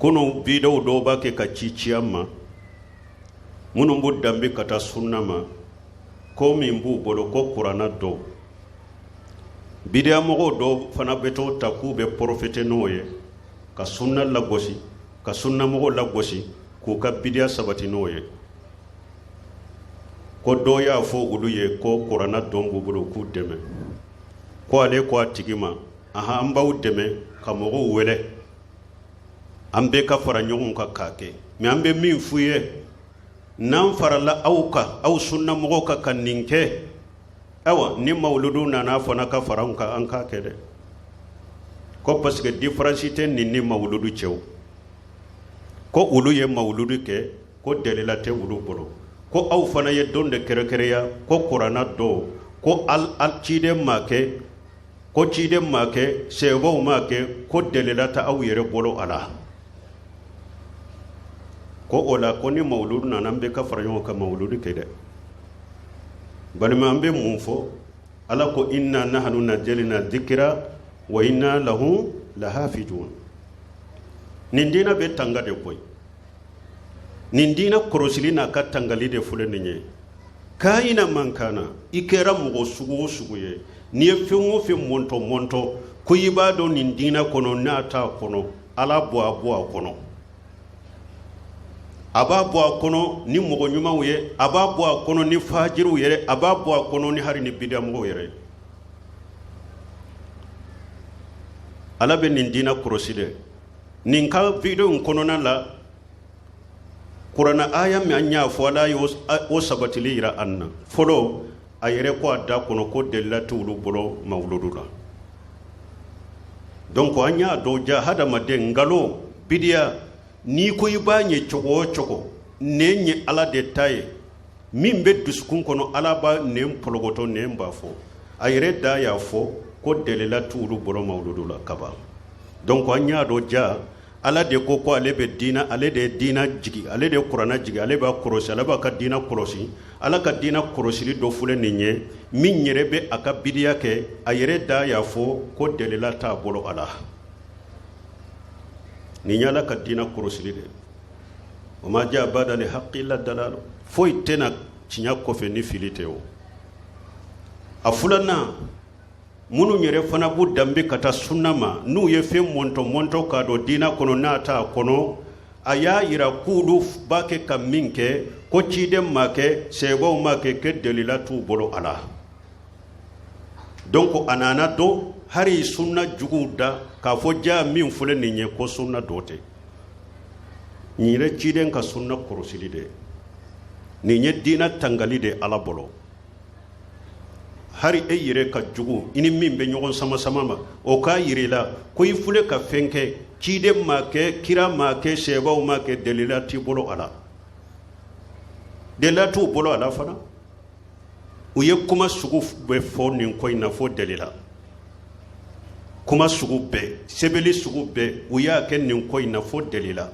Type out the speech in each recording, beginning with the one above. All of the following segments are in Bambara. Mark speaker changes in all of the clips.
Speaker 1: Kunu videow dɔw b'a kɛ ka ci ci an ma, minnu b'u danbe ka taa sunna ma, ko min b'u bolo ko kuranna dɔw bidiyamɔgɔw dɔw fana bɛ t'o ta k'u bɛ porofite n'o ye ka sunna lagosi, ka sunnamɔgɔw lagosi, k'u ka bidiya sabati n'o ye. Ko dɔw y'a fɔ olu ye ko kuranna dɔn b'u bolo k'u dɛmɛ, ko ale ko a tigi ma, ahan, an b'aw dɛmɛ ka mɔgɔw wele, an bɛɛ ka fara ɲɔgɔn kan k'a kɛ, mɛ an bɛ min f'u ye, n'an farala aw kan, aw sunnamɔgɔw kan ka nin kɛ, ayiwa ni mawuludu nana fana ka fara an kan, an k'a kɛ dɛ. Ko parce que différence tɛ nin ni mawuludu cɛ o. Ko olu ye mawuludu kɛ, ko dalila tɛ olu bolo, ko aw fana ye don de kɛrɛnkɛrɛnya ko kuranna dɔw ko al ciden ma kɛ, ko ciden ma kɛ, sahabaw ma kɛ, ko dalila tɛ aw yɛrɛ bolo a la. Ko o la ko ni mawuludu nana, an bɛɛ ka fara ɲɔgɔn kan mawuludu kɛ dɛ. Balima, an bɛ mun fɔ? Ala ko inna nahnu nazzalna dhikra wa inna lahu lahafizun. Nin diina bɛ tanga de koyi. Nin diina kɔrɔsili n'a ka tangali de filɛ nin ye. Kayina man kana, i kɛra mɔgɔ sugu o sugu ye, n'i ye fɛn o fɛn mɔntɔ mɔntɔ ko i b'a dɔn nin diina kɔnɔ, n'a t'a kɔnɔ, Ala bɔ a bɔ a kɔnɔ. A b'a bɔ a kɔnɔ ni mɔgɔ ɲumanw ye, a b'a bɔ a kɔnɔ ni fajiriw yɛrɛ, a b'a bɔ a kɔnɔ ni hali ni bidiyamɔgɔw yɛrɛ. Ala bɛ nin diina kɔrɔsi dɛ. Nin ka video in kɔnɔna la, kuranna aya min an y'a fɔ, Ala y'o sabatili yira an na. Fɔlɔ, a yɛrɛ ko a da kɔnɔ ko delila tɛ olu bolo mawuludu la. Donc an y'a dɔn ja hadamaden nkalon bidiya, n'i ko i b'a ɲɛ cogo o cogo, nɛn ye Ala de ta ye. Min bɛ dusukun kɔnɔ, Ala b'a nɛn pɔlɔkɔtɔ, nɛn b'a fɔ. A yɛrɛ da y'a fɔ ko delila tɛ olu bolo mawuludu la kaban. Donc an y'a dɔn ja Ala de ko ko ale bɛ diina, ale de ye diina jigi, ale de ye kuranna jigi, ale b'a kɔlɔsi, ale b'a ka diina kɔlɔsi. Ala ka diina kɔlɔsili dɔ filɛ nin ye. Min yɛrɛ bɛ a ka bidiya kɛ, a yɛrɛ da y'a fɔ ko delila t'a bolo a la. Nin ye Ala ka diina kɔlɔsili de ye. O ma jaa ba'dal haqqi illa dalal. Foyi tɛna tiɲɛ kɔfɛ ni fili tɛ. O a filanan, minnu yɛrɛ fana b'u danbe ka taa sunna ma, n'u ye fɛn mɔntɔ mɔntɔ k'a dɔn diina kɔnɔ n'a t'a kɔnɔ, a y'a yira k'olu b'a kɛ ka min kɛ, ko ciden ma kɛ, sahabaw ma kɛ, kɛ delila t'u bolo a la. Donc a nana don hali sunna juguw da k'a fɔ ja min filɛ nin ye ko sunna dɔ tɛ. Nin yɛrɛ ciden ka sunna kɔrɔsili de, nin ye diina tangali de Ala bolo. Hari e yɛrɛ ka jugu, i ni min bɛ ɲɔgɔn sama sama ma, o k'a yira i la ko i filɛ ka fɛn kɛ, ciden ma kɛ, kira ma kɛ, sahabaw ma kɛ, delila t'i bolo a la, delila t'u bolo a la fana. U ye kuma sugu bɛɛ fɔ nin ko in na fo delila, kuma sugu bɛɛ, sɛbɛnni sugu bɛɛ, u y'a kɛ nin ko in na fo delila.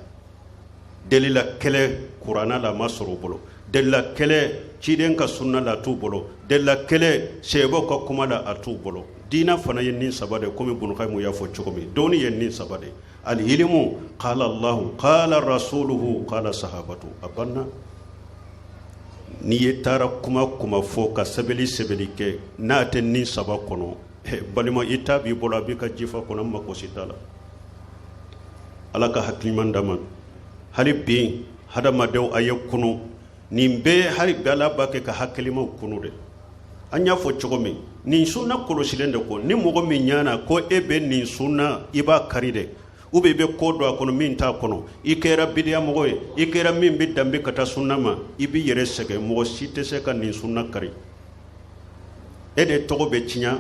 Speaker 1: Delila kɛlɛ kuranna la ma sɔrɔ u bolo, delila kɛlɛ ciden ka sunna la a t'u bolo, delila kɛlɛ sahabaw ka kuma la a t'u bolo. Diina fana ye nin saba de, komi Ibn Qayyim y'a fɔ cogo min, dɔnni ye nin saba de: alilimu qala Allahu qala rasuluhu qala sahabatu. A banna. N'i ye taara kuma kuma fɔ ka sɛbɛnni sɛbɛnni kɛ, n'a tɛ nin saba kɔnɔ, balima, i ta b'i bolo, a b'i ka jifa kɔnɔ, mako si t'a la. Ala ka hakili ɲuman d'an ma. Hali bi hadamadenw, a ye kunu. Nin bɛɛ, hali bi Ala b'a kɛ ka hakilimaw kunu de. An y'a fɔ cogo min, nin sunna kɔlɔsilen de ko ni mɔgɔ min ɲana ko e bɛ nin sunna, i b'a kari de, ou bien i bɛ ko don a kɔnɔ min t'a kɔnɔ, i kɛra bidiyamɔgɔ ye, i kɛra min bɛ danbe ka taa sunna ma, i b'i yɛrɛ sɛgɛn. Mɔgɔ si tɛ se ka nin sunna kari. E de tɔgɔ bɛ tiɲɛ,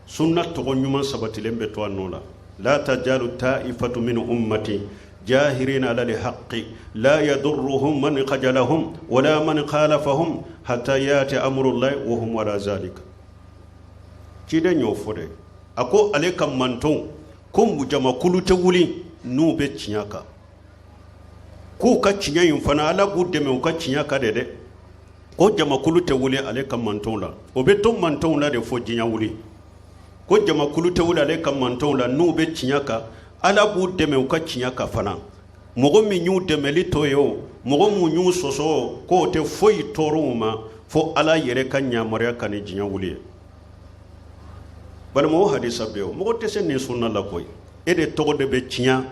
Speaker 1: sunna tɔgɔ ɲuman sabatilen bɛ to a nɔ la. La tajalu ta'ifatu min ummati jahirina ala alhaqqi la yadurruhum man khajalahum wala man khalafahum hatta yati amrullahi wa hum ala zalika. Ciden y'o fɔ dɛ. A ko ale ka mantɔn ko jamakulu tɛ wuli n'u bɛ tiɲɛ kan, k'u ka tiɲɛ in fana, Ala b'u dɛmɛ u ka tiɲɛ kan de dɛ. Ko jamakulu tɛ wuli ale ka mantɔnw la, o bɛ to mantɔnw la de fo diɲɛ wuli. Ko jamakulu tɛ wuli ale ka mantɔnw la n'u bɛ tiɲɛ kan, Ala b'u dɛmɛ u ka tiɲɛ kan fana. Mɔgɔ min y'u dɛmɛli to ye o, mɔgɔ min y'u sɔsɔ o, k'o tɛ foyi tɔɔrɔ u ma fo Ala yɛrɛ ka yamaruya ka ni diɲɛ wuli ye. Balima, o hadisa bɛ o, mɔgɔ tɛ se nin sunna la koyi. E de tɔgɔ de bɛ tiɲɛ,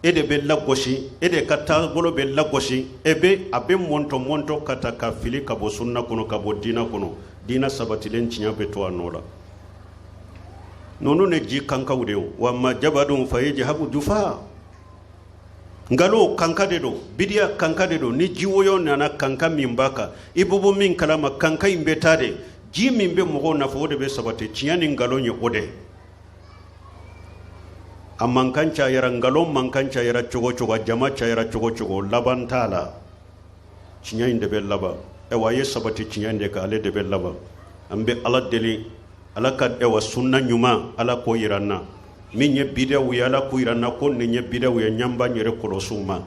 Speaker 1: e de bɛ lagosi, e de ka taabolo bɛ lagosi, e bɛ a bɛ mɔntɔ mɔntɔ ka taa ka fili ka bɔ sunna kɔnɔ, ka bɔ diina kɔnɔ. Diina sabatilen tiɲɛ bɛ to a nɔ la. Ninnu ne ji kankaw de ye. Wa amma jabadun fa yajhabu jufa. Nkalon kanka de don, bidiya kanka de don. Ni jiwoyo nana, kanka min b'a kan, i bɛ bɔ min kalama, kanka in bɛ taa de. Ji min bɛ mɔgɔw nafa, o de bɛ sabati. Tiɲɛ ni nkalon ye o de a mankan cayara. Nkalon mankan cayara cogo cogo, a jama cayara cogo cogo, laban t'a la. Tiɲɛ in de bɛ laban. Ayiwa, a ye sabati tiɲɛ in de kan, ale de bɛ laban. An bɛ Ala deli, Ala ka ɛwa sunna ɲuman, Ala k'o yira an na. Min ye bidaw ye, Ala k'o yira an na ko nin ye bidaw ye. Ɲanba yɛrɛ kɔlɔsiw ma.